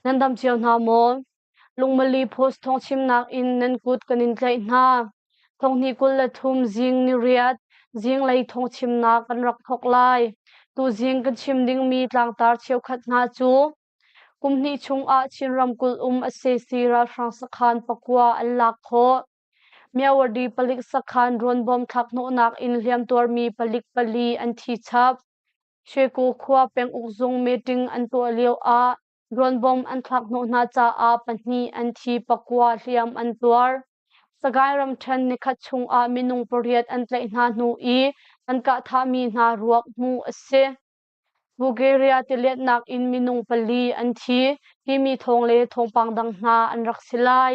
Nan dam cio hna maw? Lungmali post thawngchimnak in nan kut kan in tlaih hna. Thonghnih 23 zing niriat zinglei thawngchimnak kan rak thawk lai. Tuzing kan chim dingmi tlangtar cheukhat hna cu kum hnih chungah Chin ramkulh um sac ralhrang sakhan pakua an lak khawh. Myawaddy palik sakhan rawnbawm thlak hnawhnak in hliamtuarmi palik pali an thi chap. Shweko khua penguk zung meeting an tuah lio ah rawnbawm an thlak hnawh hna caah pahnih an thi pakua hliam an tuar. Sagaing ramṭhen nikhat chungah minung pariat an tlaih hna hnu i an kahthahmi hna ruak hmuh a si. Bulgaria tilianhnak in minung pali an thi timi thawng le thawngpang dang hna an rak si lai.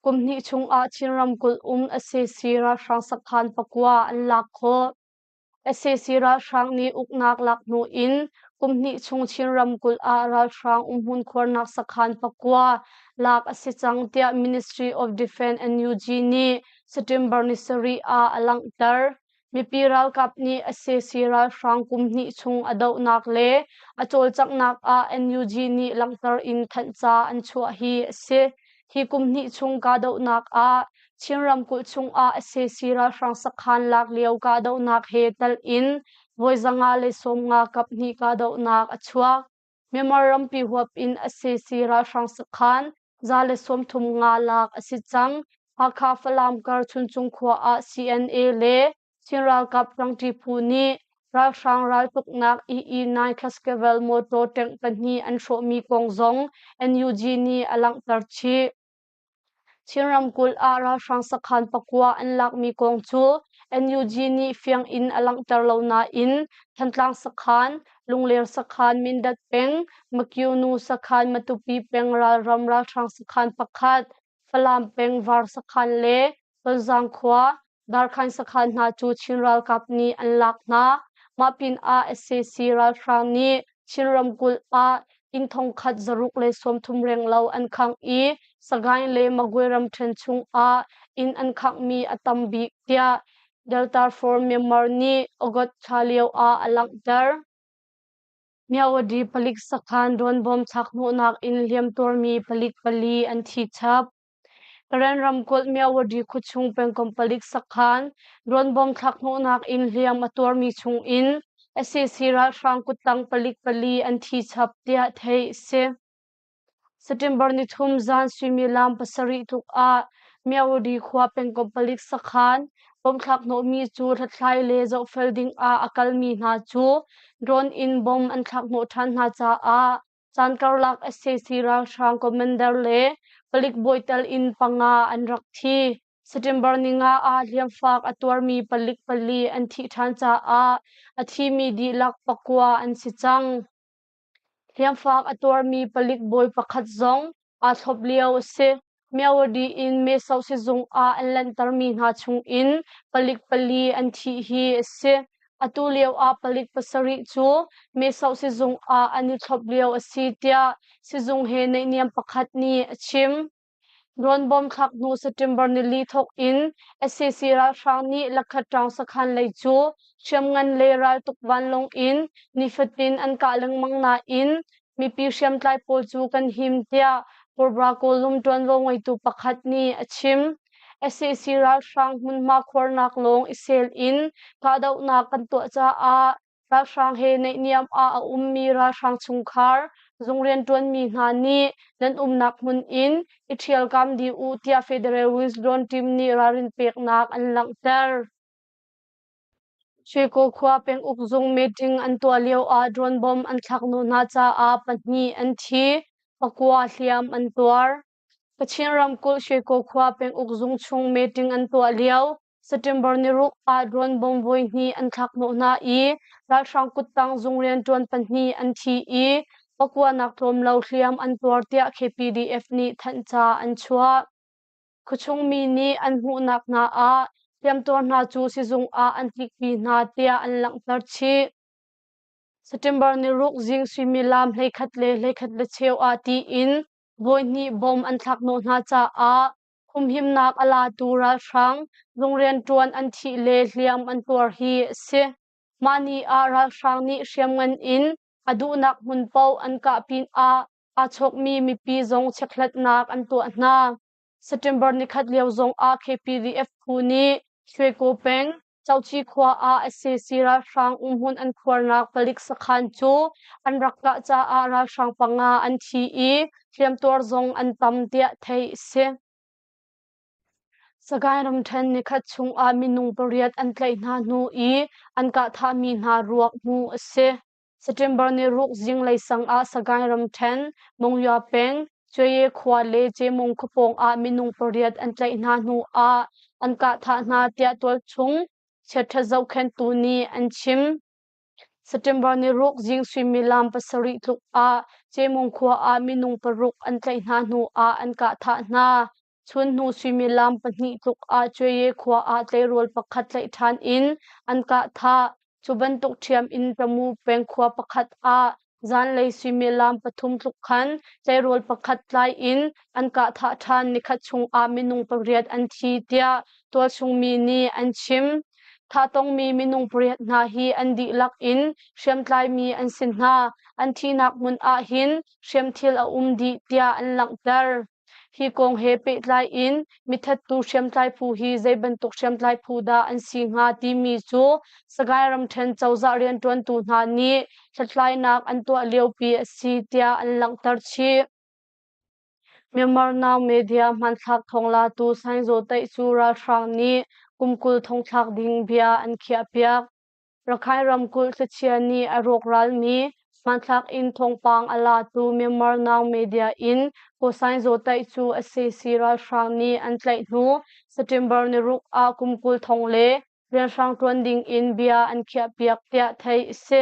Kum hnih chungah Chin ramkulh um sac ralhrang sakhan pakua an lak khawh. Sac ralhrang nih uknak lak hnu in kum hnih chung Chin ramkulh ah ralhrang umhmun khuarnak sakhan pakua lak a si cang tiah Ministry of Defence NUG nih September ni sarih ah a langhter. Mipi ralkap nih sac ralhrang kum hnih chung a dohnak le a cawlcanghnak ah NUG nih langhter in thanhca an chuah hi a si. Hi kum hnih chung kahdohnak ah Chin ramkulh chungah sac ralhrang sakhan lak lio kahdohnak he telh in voi 150 kaphnih kahdohnak a chuak. Myanmar rampi huap in sac ralhrang sakhan 135 lak a si cang. Hakha Falam kar Chuncung khua ah CNA le Chin ralkap ṭangṭi phu nih ralhrang raltuknak EE-9 Cascavel motor tank pahnih an hrawhmi kong zong NUG nih a langhter chih. Chin ramkulh ah ralhrang sakhan pakua an lakmi kong cu NUG nih fiang in a langhter lo nain Thantlang sakhan, Lungler sakhan, Mindat peng, Makyunu sakhan, Matupi peng ralram ralhrang sakhan pakhat, Falam peng Var sakhan le Tonzang khua Darkhan sakhan hna cu Chin ralkap nih an lak hna. Mah pinah sac ralhrang nih Chin ramkulh ah inn thongkhat 130 renglo an khangh i Sagaing le Magwe ramṭhen chungah inn an khanghmi a tam bik tiah Delta Force Myanmar nih August thla lio ah a langhter. Myawaddy palik sakhan rawnbawm thlak hnawhnak in hliamtuarmi palik pali an thi chap. Karen ramkulh Myawaddy khuachung pengkomh palik sakhan rawnbawm thlak hnawhnak in hliam a tuarmi chungin sac ralhrang kuttang palik pali an thi chap tiah theih a si. September nithum zan suimilam pasarih tluk ah Myawaddy khua pengkomh palik sakhan bomthlak hnawhmi cu hlathlai le zohfel ding ah a kalmi hna cu drone in bomb an thlak hnawh ṭhan hna caah Caan karlak sac ralhrang commander le palik bawi tel in panga an rak thi. September ninga ah hliamfak a tuarmi palik pali an thih ṭhan caah a thimi dihlak pakua an si cang. Hliamfak a tuarmi palik bawi pakhat zong aa thlop lio a si. Myawaddy in Meso sizung ah an lanhtermi hna chungin palik pali an thih hi a si. Atu lio ah palik pasarih cu Meso sizung ah an i thlop lio a si tiah sizung he naihniam pakhat nih a chim. Drone bomb thlak hnu September nili thawk in sac ralhrang nih Lakhaṭaung sakhan lei cu hriamngan le raltuk vanlawng in nifatin an kah lengmang nain mipi hriamtlai pawl cu kan him tiah Purba Kawlum ṭuanvo ngeitu pakhat nih a chim. Sac ralhrang hmunhma khuarnak lawng i sel in kahdohnak kan tuah caah ralhrang he naihniam ah a ummi ralhrang chungkhar zung rianṭuanmi hna nih nan umnak hmun in i ṭhialkam dih u tiah Federal Wisdom Team nih ralrin peknak an langhter. Shweko khua penguk zung meeting an tuah lio ah drone bomb an thlak hnu hna caah pahnih an thi, pakua hliam an tuar. Kachin ramkulh Shweko khua penguk zung chung meeting an tuah lio September niruk ah drone bomb voihnih an thlak hnawh hna i ralhrang kuttang zung rianṭuan pahnih an thi i pakua nak tlawm lo hliam an tuar tiah KPDF nih thanhca an chuah. Khuachung mi nih an hmuhnak hna ah hliamtuar hna cu sizung ah an tlikpi hna tiah an langhter chih. September niruk zing suimilam 11 le 11 le cheu ah tiin voihnih bomb an thlak hnawh hna caah humhimnak a latu ralhrang zung rianṭuan an thih le hliam an tuar hi a si. Mah ni ah ralhrang nih hriamngan in a duhnak hmun paoh an kah pinah Aa chawkmi mipi zong chekhlatnak an tuah hna. September nikhat lio zong ah KPDF phu nih Shweko peng Coci khua ah sac ralhrang umhmun an khuarnak palik sakhan cu an rak kah caah ralhrang panga an thi i hliamtuar zong an tam tiah theih a si. Sagaing ramṭhen nikhat chungah minung pariat an tlaih hna hnu i an kahthahmi hna ruak hmuh a si. September ni ruk zinglei sang ah Sagaing ramṭhen Monywa peng Cuaye khua le Cemung khuapawng ah minung pariat an tlaih hna hnu ah an kahthah hna tiah tualchung chiaṭhat zohkhenhtu nih an chim. September ni ruk zing suimilam pasarih tluk ah Cemung khua ah minung paruk an tlaih hna hnu ah an kahthah hna. Chun hnu suimilam pahnih tluk ah Cuaye khua ah tleirawl pakhat tlaih ṭhan in an kahthah. Cu bantuk ṭhiam in Tamu peng khua pakhat ah zanlei suimilam pathum tluk khan tleirawl pakhat tlai in an kahthah ṭhan. Nikhat chungah minung pariat an thi tiah tualchungmi nih an chim. Thah tongmi minung pariat hna hi an dihlak in hriamtlaimi an si hna. An thihnak hmun ah hin hriamthil a um dih tiah an langhter. Hi kong he pehtlai in mithattu hriamtlai phu hi zei bantuk hriamtlai phu dah an si hnga timi cu Sagaing ramṭhen cozah rianṭuantu hna nih hlathlainak an tuah liopi a si tiah an langhter chih. Myanmar Now Media hmanthlak thawnglatu Saing Zaw Taih cu ralhrang nih kum 20 thongthlak ding bia an khiahpiak. Rakhine ramkulh thlichia nih a rawkralmi hmanthlak in thawngpang a latu Myanmar Now Media in Ko Saing Zaw Taih cu sac ralhrang nih an tlaih hnu September ni ruk ah kum 20 thong le rianhrang ṭuan ding in bia an khiahpiak tiah theih a si.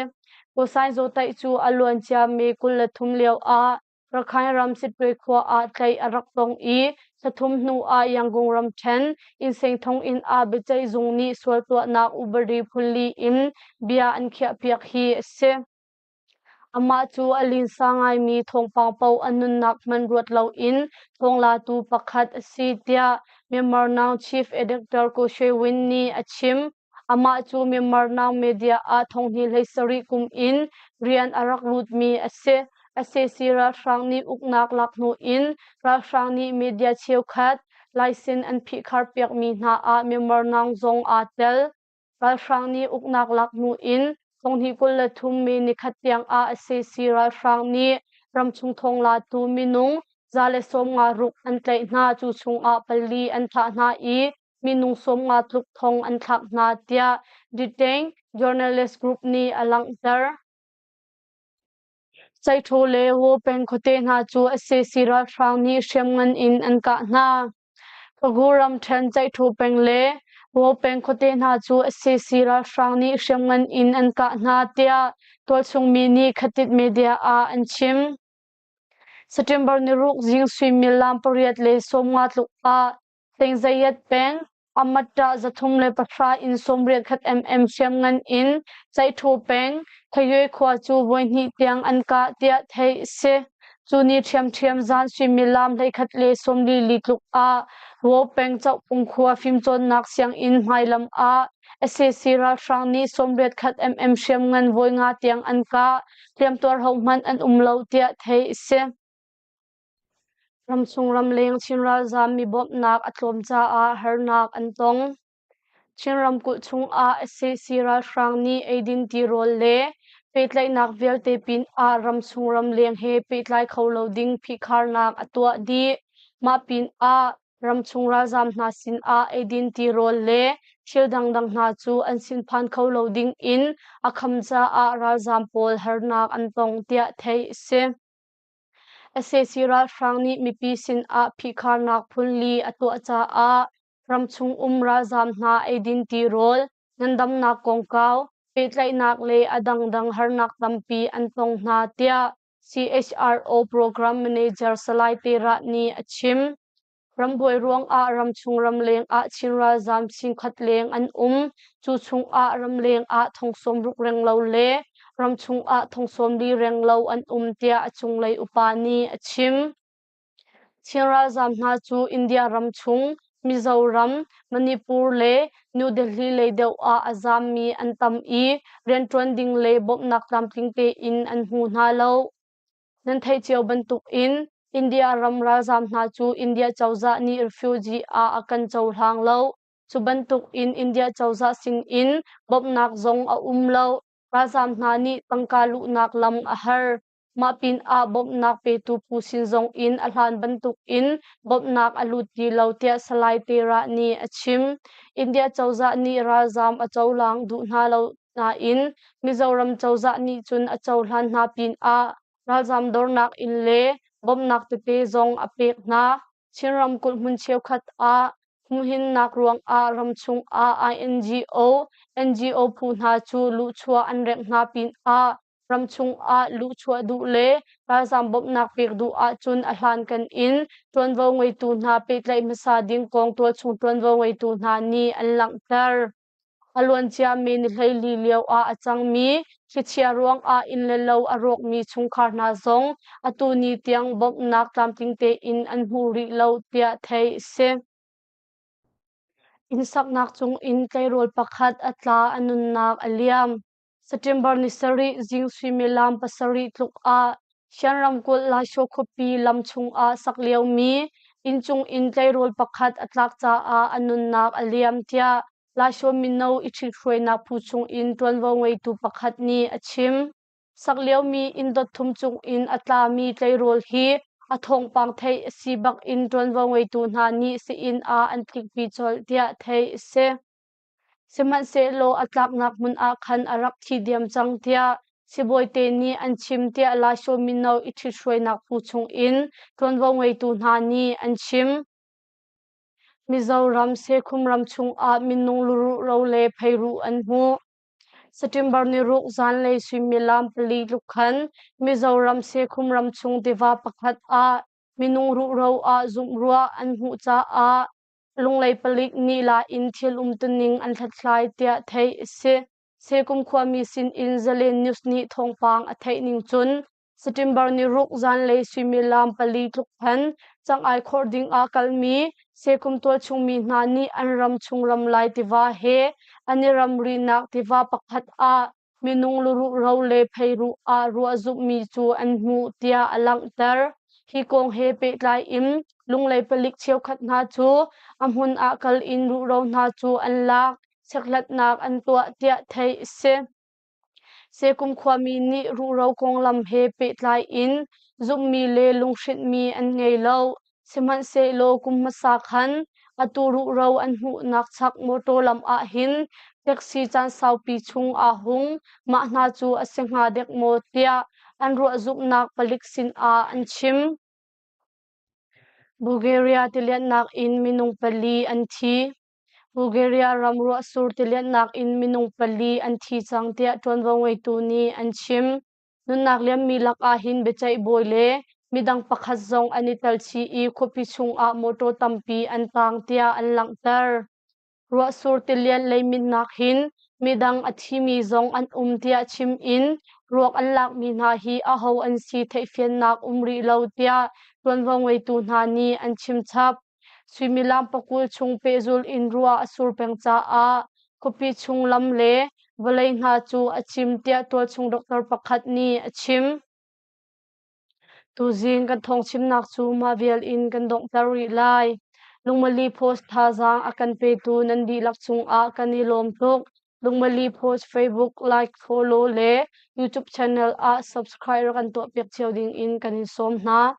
Ko Saing Zaw Taih cu a luancia May 23 lio ah Rakhine ram Sittwe khua ah tlaih a rak tong i thla thum hnu ah Yangon ramṭhen Insein thonginn ah biaceih zung nih sual tuahnak upadi phunli in bia an khiahpiak hi a si. Amah cu a linsa ngaimi thawngpang paoh a nunnak hmanh ruat loin thawnglatu pakhat a si tiah Myanmar Now Chief Editor Ko Shwe Win nih a chim. Amah cu Myanmar Now Media ah thonghnih 17 kum in rian a rak lutmi a si. Sac ralhrang nih uknak lak hnu in ralhrang nih media cheukhat laisin an phihkhar piakmi hna ah Myanmar Now zong aa tel. Ralhrang nih uknak lak hnu in thonghnih 23 May nikhat tiang ah sac ralhrang nih ramchung thawnglatu minung 156 an tlaih hna. Cu chungah pali an thah hna i minung 50 tluk thong an thlak hna tiah Detained Journalist Group nih a langhter. Caiṭhaw le Waw peng khuate hna cu sac ralhrang nih hriamngan in an kah hna. Pagu ramṭhen Caiṭhaw peng le Waw peng khuate hna cu sac ralhrang nih hriamngan in an kah hna tiah tualchung mi nih Khatit media ah an chim. September ni ruk zing suimilam pariat le 50 tluk ah Tengzayat peng Amatta 310 in 81 mm hriamngan in Caiṭhaw peng Thaywe khua cu voihnih tiang an kah tiah theih a si. Cu ni ṭhiamṭhiam zan suimilam 11 le 44 tluk ah Waw peng Cohpung khua fimcawnnak sianginn hmailam ah sac ralhrang nih 81 mm hriamngan voi nga tiang an kah. Hliamtuar hohmanh an um lo tiah theih a si. Ramchung ramleng Chin ralzaam mi bawmhnak a tlawm caah harnak an tong. Chin ramkulh chungah sac ralhrang nih eidin tirawl le pehtlaihnak vialte pinah ramchung ramleng he pehtlai kho lo ding phihkharnak a tuah dih. Mah pinah ramchung ralzaam hna sinah eidin tirawl le thil dangdang hna cu an sin phan kho lo ding in a kham caah ralzaam pawl harnak an tong tiah theih a si. Sac ralhrang nih mipi sinah phihkharnak phunli a tuah caah ramchung um ralzaam hna eidin tirawl, ngandamnak kongkau, pehtlaihnak le a dangdang harnak tampi an tong hna tiah CHRO Program Manager Salai Terah nih a chim. Rambuai ruangah ramchung ramleng ah Chin ralzaam singkhat leng an um. Cu chungah ramleng ah thong 60 renglo le ramchung ah thong 40 renglo an um tiah a cunglei upa nih a chim. Chin ralzaam hna cu India ramchung, Mizoram, Manipur le New Delhi lei deuh ah a zaammi an tam i rianṭuan ding le bawmhnak tlamtling tein an hmu hna lo. Nan theih cio bantuk in India ram ralzaam hna cu India cozah nih refugee ah a kan cohlang lo. Cu bantuk in India cozah sin in bawmhnak zong a um lo. Ralzaam hna nih tangka luhnak lam a har. Mah pinah bawmhnak petu phu sin zong in a hlan bantuk in bawmhnak a lut ti lo tiah Salai Terah nih a chim. India cozah nih ralzaam a cohlang duh hna lo nain Mizoram cozah nih cun a cohlan hna pinah ralzaam dornak inn le bawmhnak tete zong a pek hna. Chin ramkulh hmun cheukhat ah humhimnak ruangah ramchung ah INGO, NGO phu hna cu luhchuah an rengh hna pinah ramchung ah luhchuah duh le ralzaam bawmhnak pek duh ahcun a hlankan in ṭuanvo ngeitu hna pehtlaih hmasa ding kong tualchung ṭuanvo ngeitu hna nih an langhter. A luanciami ni 14 lio ah a cangmi thlichia ruangah inn le lo a rawkmi chungkhar hna zong atu ni tiang bawmhnak tlamtling tein an hmu rih lo tiah theih a si. Inn saknak cung in tleirawl pakhat a tla, a nunnak a liam. September ni 7 zing suimilam 7 tluk ah Shan ramkulh Laishaw khuapi lam chungah sak liomi inncung in tleirawl pakhat a tlak caah a nunnak a liam tiah Laishaw mino i ṭhithruainak phu chungin ṭuanvo ngeitu pakhat nih a chim. Sak liomi inn dot thum cung in a tlami tleirawl hi a thawngpang theih a si bak in ṭuanvo ngeitu hna nih sii-inn ah an tlikpi colh tiah theih a si. Sihmanhsehlaw a tlaknak hmun ah khan a rak thi diam cang tiah sibawite nih an chim tiah Laishaw mino i ṭhithruainak phu chungin ṭuanvo ngeitu hna nih an chim. Mizoram Sekhum ram chungah minung luruh ro le pheiruh an hmuh. September ni ruk zanlei suimilam 4 tluk khan Mizoram Sekhum ram chung tiva pakhat ah minung ruhro ah zumhruah an hmuh caah Lunglei palik nih la in thil umtuning an hlathlai tiah theih a si. Sekum khuami sinin Zalen News nih thawngpang a theih ning cun September ni ruk zanlei suimilam 4 tluk khan cangai khawrh ding ah kalmi Sekum tualchung mi hna nih an ram chung ramlai tiva he an i ramrinak tiva pakhat ah minung luruh ro le pheiruh ah ruah zumhmi cu an hmuh tiah a langhter. Hi kong he pehtlai in Lunglei palik cheukhat hna cu a hmun ah kal in ruhro hna cu an lak, chekhlatnak an tuah tiah theih a si. Sekum khuami nih ruhro konglam he pehtlai in zumhmi le lunghrinhmi an ngei lo. Sihmanhsehlaw kum hmasa khan atu ruhro an hmuhnak chak mawṭaw lam ahhin taxi caan saupi chung aa hung. Mah hna cu a si hnga dek maw tiah an ruahzumhnak palik sinah an chim. Bulgaria tilianhnak in minung pali an thi. Bulgaria ram ruahsur tilianhnak in minung pali an thi cang tiah ṭuanvo ngeitu nih an chim. Nunnak liammi lakah hin biaceih bawi le midang pakhat zong an i tel chih i khuapi chungah mawṭaw tampi an taang tiah an langhter. Ruahsur tilian leiminnak hin midang a thimi zong an um tiah chim in ruak an lakmi hna hi aho an si theihfiannak um rih lo tiah ṭuanvo ngeitu hna nih an chim chap. Suimilam 20 chung pehzul in ruah a sur peng caah khuapi chung lam le vawlei hna cu a cim tiah tualchung doctor pakhat nih a chim. Tuzing kan thawngchimnak cu mah vial in kan donghter rih lai. Lungmali Post thazaang a kan petu nan dihlak cungah kan i lawm tuk. Lungmali Post Facebook like, follow le YouTube channel ah subscribe rak kan tuahpiak cio ding in kan in sawm hna.